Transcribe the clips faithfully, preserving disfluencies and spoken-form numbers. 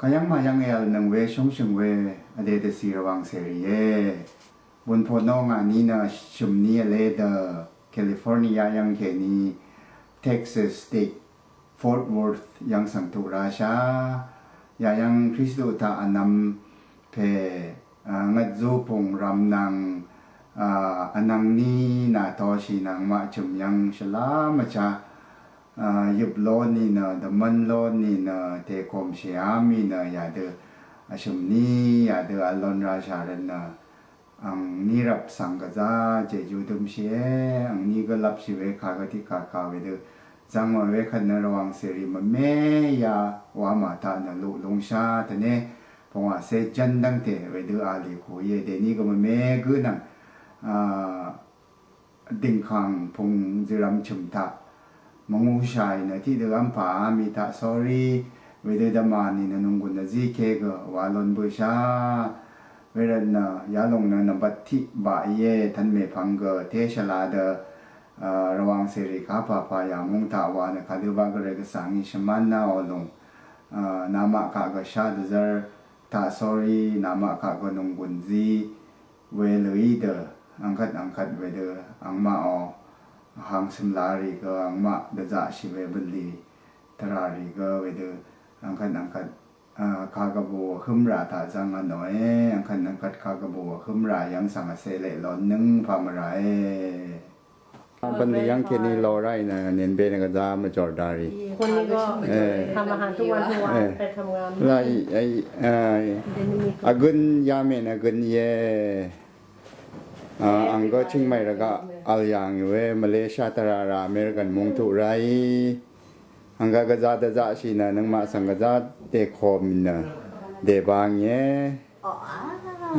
Ayv́ng màyv́ng èv̀lnøng we shóngshø̀ng we vdè dvcì Rvwàng cèrìe. Bùnpò nò ngàní nø shø̀mní vlé dø California yv́ng kèní Texas State Fort Worth yv́ng svng tuq rashà. Yayv́ng Kristu taq vnvm pè, a, ngvt zú pung rvm nvng, a, vnvng ní nà toshì nvng maqchø̀m yv́ng shvlá mvchá, a, yøp ló nìnø, dvmv́n ló nìnø, tèkòmshì á mìnø, yadø, vshø̀m ní, yadø vlon rashà rvtnø, angní rvp svng gvzá jejú dømshìe, angní gø lvpshì we kagø tiqkaka wedø zvng we kvt nø Rvwàng cèrì mvme ya wamà taq nø luq lúngshá tvne pvngwàcé jv́n dv́ngte wedø alì kuíe dèní gø mvme gø nvng, a, dìngkàng pung zìrvm chø̀m taq mvngúshàì nø tiqdø v́mpà á mì taq sorry wedø dvmà nìnø nunggun vzíke gø wa lon bøshà. Wervtnø yalòng nø nvmbat tiq baq íe tvnmè pvng gø té shvla dø, a, Rvwàng cèrì kapàpà yà mung taq wa nø kadø ba gvray gvsvng í shvmán ná olùng, a, namaq kaq gø shá dvzv́r taq sorry namaq kaq gø nunggun zí we lø í dø angkvt angkvt wedø angmaqò hang sømla rì gø angmaq dvzaqshì we bø̀nlì tvrà rì gø wedø angkvt angkvt, a, kagvbù vhǿmrà taq zvng vnòe, angkvt angkvt kagvbù vhǿmrà yv́ng svng vceleq lonnøng pamvràe. Bv̀nlì yv́ng kèní lorá í nø nìnbē nø gvzá mvjòr darì. คนนี้ก็ เออ ทำอาหารทุกวันทุกวัน เออ ไปทำงาน Laq í, í, a, เดี๋ยวนี้มี vgøn yamèn vgøn íe. A, ang gø Chiang Mai rvgaq vl yàngì we Malaysia tvrà rà American mungtuq ráì. Ang gø gvzá dvzaqshì nø nøngmaq svng gvzá tèkòmì nø dèbangìe.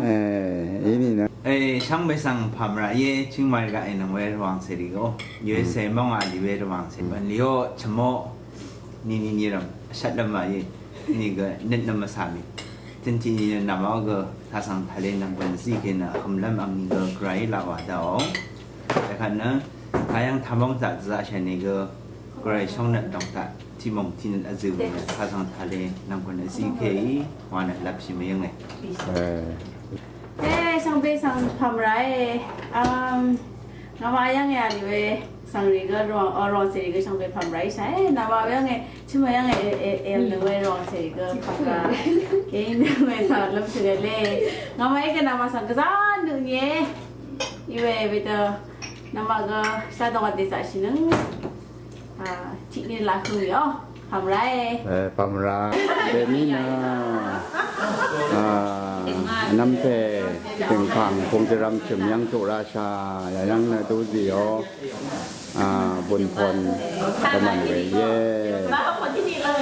E, inìnø. E, shvngbe svng pamvrà íe, Chiang Mai rvgaq ènøng we Rvwàng cèrì gø. U S A mvng alì we Rvwàng cèrì. Bv̀nlì ó chvmó nìnì nìrvm shvtlv́m wa íe. Nìgø nøtnvm vsvmì. Tøntiq nìnø nvmá gø tasvng tale nvng bv̀n zíke nø vhømlv́m angní gø gvray laq wa daqò. Dvkvt nø kayv́ng tvmóng taq dvzaqshà nìgø gvray shóngnøt dòng taq tiqmòng tiqnøt vzø̀ mì nø kazv̀ng tale nv̀mgùn vzíkeí wa nø lvpshì mvyǿnge. E, shvngbe svng pv̀mràe, um, ngàmaq yv́nge vlì we svng rì gø Rvwàng, o, Rvwàng cèrì gø shvngbe pv̀mràí shàe, ngàmaq yv́nge, chø̀m yv́nge, e, e, e, nø we Rvwàng cèrì gø pv̀mrà. Kèní nø we svng lvpshì gø le. Ngàmaq yv́nge ngàmaq svng gvzá nø nìe. Iwe wedø namaq gø shadong vdè zaqshì nøng. A, tiq nì laq høng yò. Pamra e. E, pamra. Dèní nø, a, vnvm pè dìngkàng pungzøram chø̀m yv́ng tuq rashà yayv́ng nø duzì yò. A, bunpon dvmvn we íe.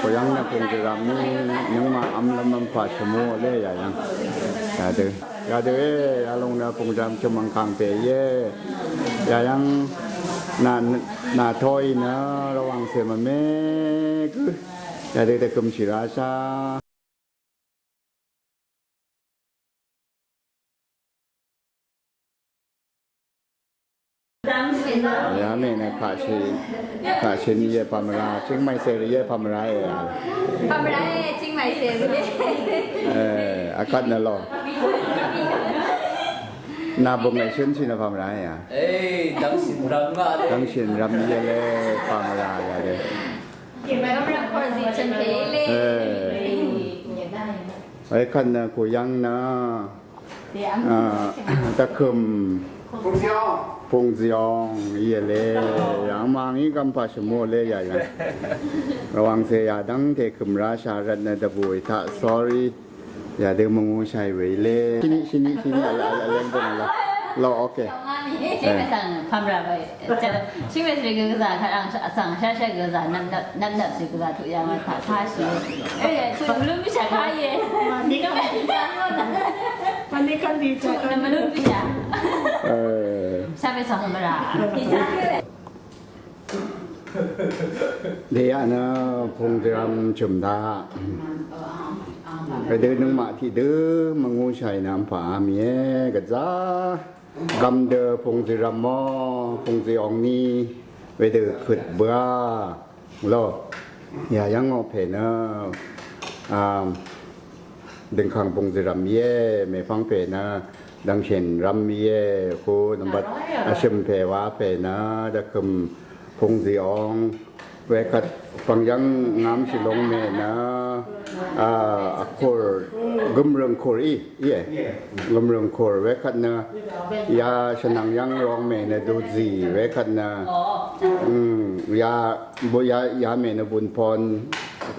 Koyv́ng nø pungzøram í nøngmaq vmlvm vmpà shvmú le yayv́ng. Yadø. Yadø e, yalòng nø pungzøram chø̀m angkàng pè íe. Yayv́ng nà, nà toy nø Rvwàng cè mvme gø. Yadø dvkøm shì rashà. Yamè nø kaqshì, kaqshì íe pamra, Chiang Mai cèrì íe pamra e. Pamra e, Chiang Mai cèrì íe. E, akvt nø lo. Nà bø̀ng èshøn shì nø pamra e. E, dv́ngshìn rvm ngà le. Dv́ngshìn rvm íe le, pamra yadø. Kèmè gvmrvm kor zì chø̀n pè le. E. Akvt nø kuyv́ng nø. A, dvkøm pungziyong íe le, yv́ng màngí gvmpà shvmú le yayv́ng. Rvwàng cè yadv́ngte kø̀m rashà rvtnø dvbùì taq, sorry. Yadø mvngúshàì we le. Shini, shini, shini, ala, ala, leng dø, ala. Lo, okay. Shingmè svng pamra bai. Shingmè svng gø gvzà kaq ang svng shashà gø gvzà nvp nvp nvp nvp svng gvzà tuq yà ngà taq tashì. E, tuq mvlún bishà kaq íe. Mvlún bishà. E. Shingmè svng pamra. Dèyaq nø pungzøram chø̀m taq. Wedø nøngmaq tiqdø mvngúshàì nvmpà vmìe gvzà. Gvm dø pungzøram mò, pungzø ong ni, wedø køt bøà. Lo. Yayv́ng ngò pè nø. A, Døngkang pungzø rvm íe, mèpvng pè nø dvngshèn rvm íe, ku nvmbat vshøm pè wa pè nø dvkøm pungzø ong wekvt pvngyvng ngam shilong mè nø a akur gømrøng kur í íe. Gømrøng kur wekvt nø ya shvnang yvng rong mè nø duzì wekvt nø mm, ya bu ya ya mè nø bunpon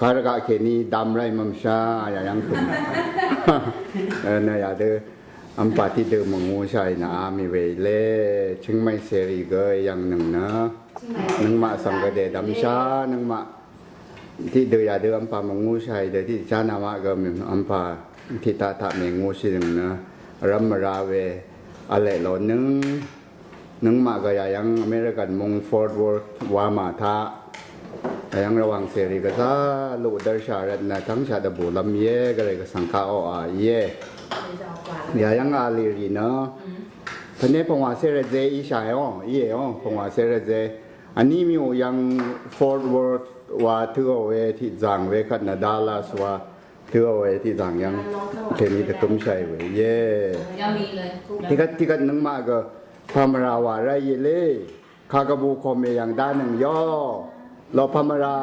karga keni damrai mamsha ya yvng køm nø ya dø ampa tiqdø mvngusha í nø ami we le chingmai seri gø yvng nøng nø nøngmaq svng gø de damsha nøngmaq tiqdø ya dø ampa mvngusha í dø tiqcha namaq gø ampa tiqtaq taq mvngusha nøng nø rvm mvra we ale lo nøng nøngmaq gø ya yvng American mung Fort Worth wama taq ya yvng rvwang seri gvza luq dvrsha rvt nø tvngshaq dvbù lvm íe gvray gvsvng ka oqa íe. Ya yvng ali rì nø tvne pvngwa seri ze ísha yong íe yong pvngwa seri ze ani myu yvng Fort Worth wa tø we tiqzang wekvt nø Dallas wa tø we tiqzang yvng keni dvkømsha í we íe. Tiqkvt tiqkvt nøngmaq gø pvmra wa ra íe le. Kagvbu kome yvng danøng yo lo pvmra